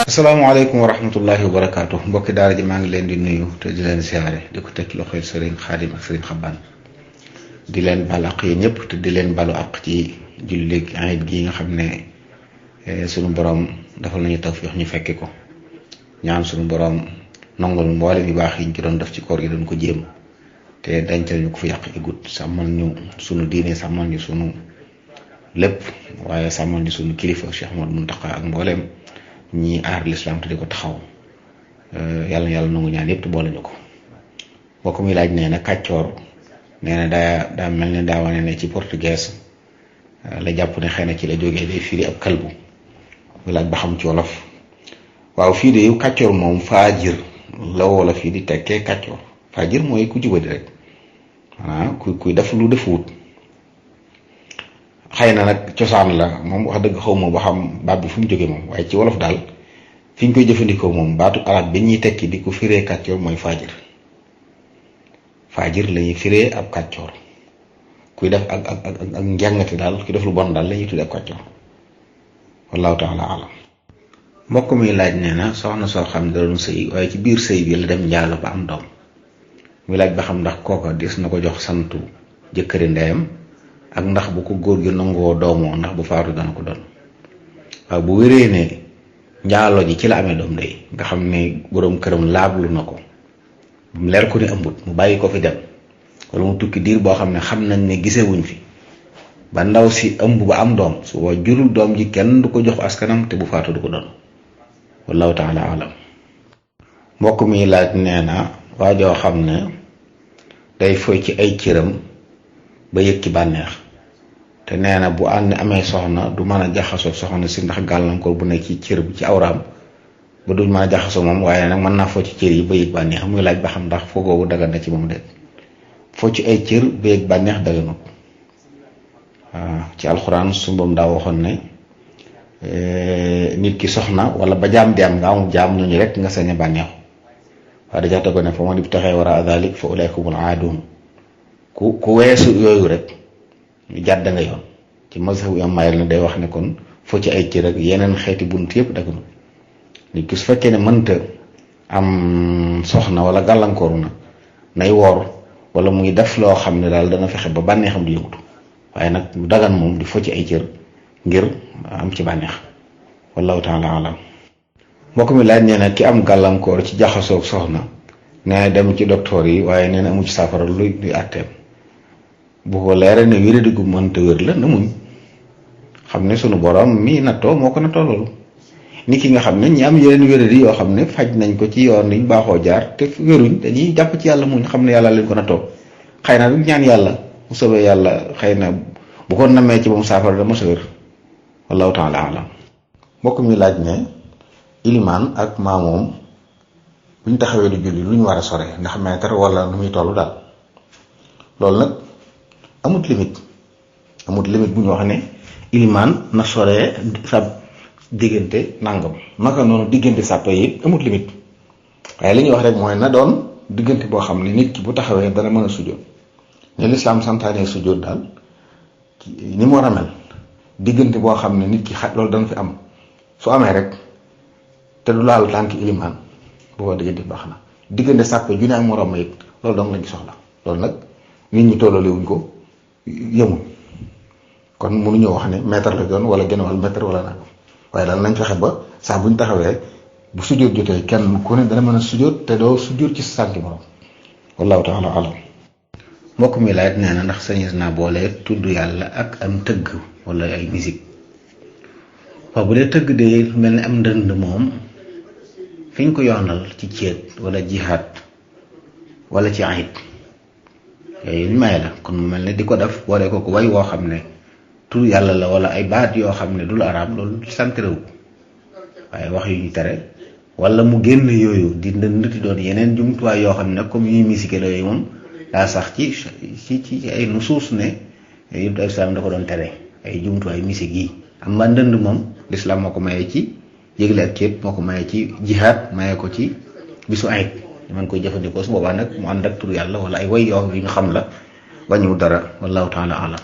asalaamaaleykum wa rahmatullahi wa barakaatu mbokki daara ji maa ngi leen di nuyu te di leen siyaare di ko teg loxoy sëriñ Xaadim ak sëriñ Xabaan di leen balu àq yi ñëpp te di leen balu àq ci julli ayit gi nga xam ne sunu borom defal nañu tawfiix ñu fekke ko ñaan sunu borom nangul mboolem yu baax yi ñu ci doon def ci koor gi doon ko jéem te dencal ñu ko fi yàq igut sàmmal ñu sunu diine sàmmal ñu sunu lépp waaye sàmmal ñu sunu kilifa Cheikh Ahmadou Mountakha ak mbooleem ñi aar lislaam te di ko taxaw yàlla na yàlla nangu ñaan yëpp te boole ñu ko mbokk mi laaj nee na kàccoor nee na daa mel ne daa wane ne ci portugais la jàpp ne xëy na ci la jógee day firi ab kalbu muy laaj ba xam ci wolof waaw fii de yu kàccoor moom faajir la wolof fii di tekkee kàccoor faajir mooy ku jubadi rek maanaam kuy def lu defuwut xëy na nag cosaan la moom wax dëgg xaw ma ba xam baat bi fu mu jógee moom waaye ci wolof daal fi ñu koy jëfandikoo moom baatu arab bi ñuy tekki di ko firee kàccoor mooy faajir faajir la ñuy firee ab kàccoor kuy def ak njàngate daal kuy def lu bon daal la ñuy tuddee ab kàccoor wallahu taala alam mbokk mi laaj nee na soxna soo xam ne da doon sëy waaye ci biir sëy bi la dem njaalo ba am doom muy laaj ba xam ndax kooka des na ko jox santu jëkkëri ndeyam ak ndax bu ko góor gi nangoo doomoo ndax bu faatu dana ko doon waaw bu wéree ne njaalo ji ci la amee doom day nga xam ne boroom këram laablu na ko mu leer ko ni ëmbut mu bàyyi ko fi dem wala mu tukki diir boo xam ne xam nañ ne gisewuñ fi ba ndaw si ëmb ba am doom su waa jurul doom ji kenn du ko jox askanam te bu faatu du ko doon wallahu taala alam mbokk mi laaj nee na waa joo xam ne day foy ci ay cëram ba yëg ci bànneex te nee na bu ànd amee soxna du mën a jaxasoo soxna si ndax gàllankoor bu nekk ci cër bi ci awraam ba duñ mën a jaxasoo moom waaye nag mën naa foo ci cër yi ba yëg bànneex muy laaj ba xam ndax foo googu dagan na ci moom de foo ci ay cër ba yëg bànneex daganut waaw ci alxuraan su mboom daa waxoon ne nit ki soxna wala ba jaam di am nga amul jaam ñooñu rek nga sañ a bànneexu waaye dajaa tego ne fa ma di taxee war a dalik fa ulayka humul aadun ku weesu yooyu rek jàdd nga yoon ci mazhabu Imam Maalik na day wax ne kon foo ci ay cër ak yeneen xeeti bunt yëpp daganut nit ki su fekkee ne mënta am soxna wala gàllankooru na nay woor wala muy def loo xam ne daal dana fexe ba bànneexam di yëngutu waaye nag mu dagan moom di fo ci ay cër ngir am ci bànneex wallahu taala alam mbokk mi laaj nee na ki am gàllankoor ci jaxasoog soxna nee na dem ci docteur yi waaye nee na amu ci saafara luy àtteem bu ko leere ne wéradi gu mënta wér la na muñ xam ne sunu borom mi nattoo moo ko nattoo loolu nit ki nga xam ne ñi am yeneen wéradi yoo xam ne faj nañ ko ci yoon niñ baaxoo jaar te wéruñ dañuy jàpp ci yàlla muñ xam ne yàlla leen ko nattoo xëy na du ñaan yàlla bu soobee yàlla xëy na bu ko namee ci moom saafara dama sa wér wallahu taala alam mbokk mi laaj ne ilimaan ak maamoom buñ taxawee du julli lu ñu war a sore ndax mètre wala nu muy toll daal loolu nag amut limite bu ñu wax ne ilimaan na soree sa diggante nangam naka noonu diggante sàppe yi amut limite waaye li ñuy wax rek mooy na doon diggante boo xam ne nit ki bu taxawee dana mën a sujjóot ne lislaam santaane sujjóot daal ni mu war a mel diggante boo xam ne nit ki loolu dana fi am su amee rek te du laal tànk ilimaan booba diggante baax na diggante sàppe ju ne ak moroom it loolu dong lañ soxla loolu nag nit ñi tolloolewuñ ko yemuñ kon mënuñoo wax ne mètre la doon wala genn wàll mètre wala nangam waaye daal nañ fexe ba saa buñ taxawee bu sujjóot jotee kenn ku ne dana mën a sujjóot te doo sujjóot ci sa sànki morom wallahu taala alam mbokk mi laaj nee na ndax sañis naa boole tudd yàlla ak am tëgg wala ay musique waaw bu dee tëgg de mel ni am ndënd moom fi ñu ko yoonal ci ceet wala jihaad wala ci ayit yooyu ñu may la kon mu mel ne di ko def boole ko way woo xam ne tur yàlla la wala ay baat yoo xam ne dul arab loolu sant réew waaye wax yu ñu tere wala mu génn yooyu di ndënd di doon yeneen jumtuwaay yoo xam ne comme yuy musique la yooyu moom daa sax ci ay nusuus ne yëpp islam da ko doon tere ay jumtuwaay musique yi. am ma ndënd moom lislaam moo ko mayee ci yëgle ak ceeb, moo ko mayee ci jihaad, mayee ko ci bisu ayit ñu mën koy jëfandikoo. su boobaa nag mu ànd ak turu yàlla wala ay way yoo yi ñu xam la bañu dara. wallahu taala alam.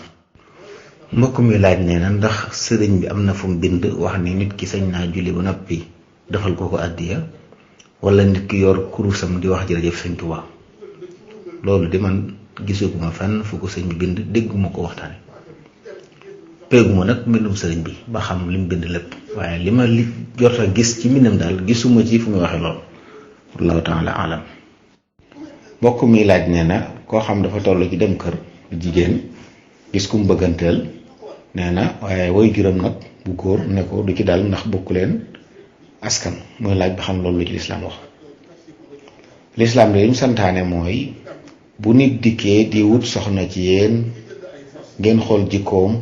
mbokk mi laaj nee na ndax sëriñ bi am na fu mu bind wax ni nit ki sañ naa julli ba noppi defal ko addiya, wala nit ki yor kurusam di wax jërëjëf sëñ Tuubaa. loolu di man gisuguma fenn fu ko sëñ bi bind, dégguma ko waxtaane, péeguma nag mbindum sëriñ bi ba xam li mu bind lépp, waaye li ma jot a gis ci mbindam daal gisuma ci fu muy waxe loolu. wallahu taala alam. mbokk mi laaj nee na koo xam dafa toll ci dem kër jigéen gis ku mu bëgganteel, nee na waaye woy juróom nag bu góor ne ko du ci dal ndax bokku leen askan. mooy laaj ba xam loolu lu ci lislaam wax. lislaam de li mu santaane mooy bu nit dikkee di wut soxna ci yéen ngeen xool jikkoom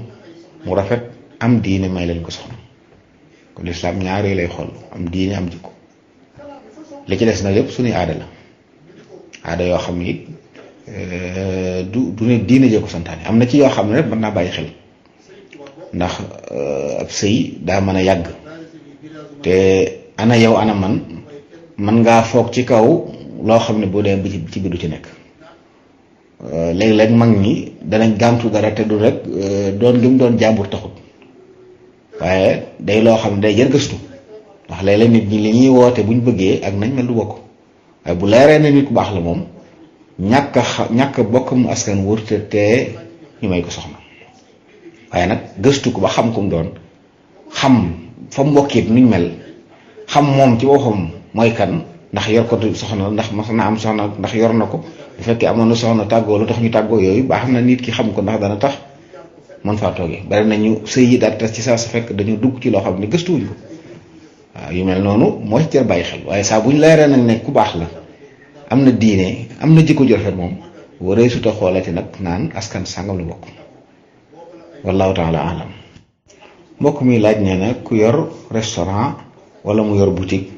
mu rafet, am diine, may leen ko soxna. kon lislaam ñaari lay xool, am diine am jikko. li ci des nag lépp suñuy aada la, aada yoo xam ni du ne diine jee ko santaane. am na ci yoo xam ne rek mën naa bàyyi xel, ndax ab sëy daa mën a yàgg te ana yow ana man ngaa foog ci kaw loo xam ne boo dee bi ci biir du ci nekk. léeg-léeg mag ñi danañ gàmtu dara te du rek doon gi mu doon jàmbur taxut, waaye day loo xam ne day jër gëstu, ndax léeg-léeg nit ñi li ñuy woote buñ bëggee ak nañ mel du bokk. waaye bu leeree ne nit ku baax la moom ñàkk bokk mu askan wërte te ñu may ko soxna. waaye nag gëstu ko ba xam ku mu doon, xam fa mbokkit nuñ mel, xam moom ci boppam mooy kan, ndax yor ko soxna, ndax mas na am soxna, ndax yor na ko, bu fekkee amoon na soxna tàggoo lu tax ñu tàggoo, yooyu baax na nit ki xam ko, ndax dana tax mën faa toogee. bari nañu sëy yi daal tas ci saa su fekk dañu dugg ci loo xam ne gëstuwuñ ko. waaw yu mel noonu moo ci jar bàyyi xel. waaye saa buñ leeree nag ne ku baax la, am na diine, am na jikko ju rafet, moom waree suta xoolati nag naan askan sàngam la bokk. wallahu taala alam. mbokk mi laaj nee na ku yor restaurant wala mu yor boutique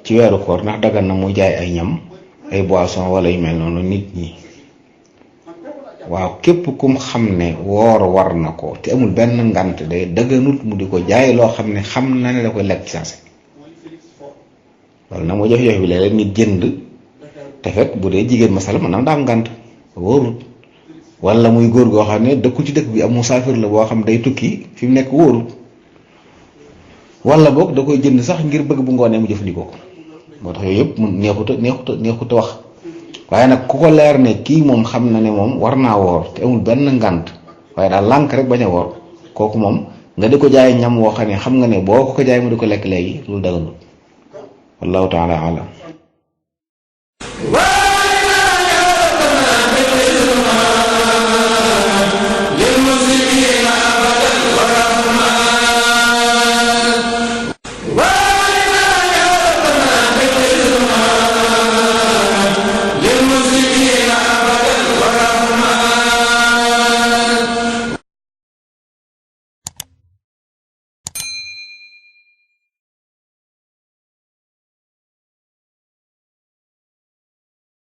ci weeru koor ndax dagan na muy jaay ay ñam, ay boisson wala yu mel noonu nit ñi. waaw, képp kum xam ne woor war na ko te amul benn ngant de dëgganut mu di ko jaay loo xam ne xam na ne da koy lekk ci saase. loolu nag moo jafe-jafe bi léeg-léeg nit jënd te fekk bu dee jigéen masala man daa am ngant wóorut, wala muy góor goo xam ne dëkku ci dëkk bi am musaafir la boo xam day tukki fi mu nekk wóorut, wala boog da koy jënd sax ngir bëgg bu ngoonee mu jëfandikoo ko. moo tax yooyu yëpp mun neexut a wax. waaye nag ku ko leer ne kii moom xam na ne moom war naa woor te amul benn ngant, waaye daal lànk rek bañ a woor, kooku moom nga di ko jaay ñam woo xam ne xam nga ne boo ko jaay mu di ko lekk léegi loolu daganul. wallahu taala alam.